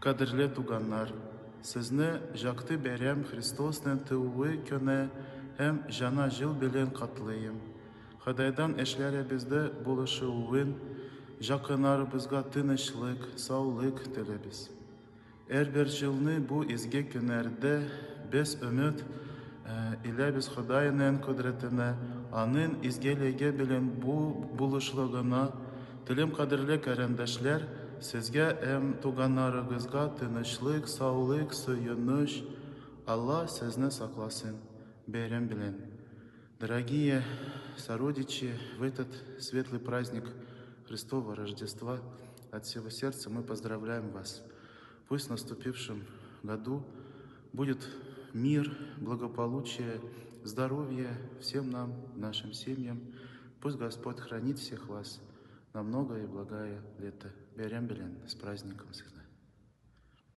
Кадерле туганнар, сезне җакты бәйрәм Христосның тууы көне һәм Җана җыл белән котлыйм. Ходайдан эшләребездә булышуын, җакыннарыбызга тынычлык, саулык телибез. Һәрбер җылны бу изге көннәрдә без өмет иләбез Ходайның кодрәтенә, аның изгелеге белән бу булышлыгына. Телим, кадерле карендәшләр, сезгә һәм туганнарыгызга тынычлык, саулык, сөенеч. Алла сезне сакласын. Бәйрәм белән. Дорогие сородичи, в этот светлый праздник Христова Рождества от всего сердца мы поздравляем вас. Пусть в наступившем году будет мир, благополучие, здоровье всем нам, нашим семьям. Пусть Господь хранит всех вас на многое и благое лето. Бәйрәм белән, с праздником всех.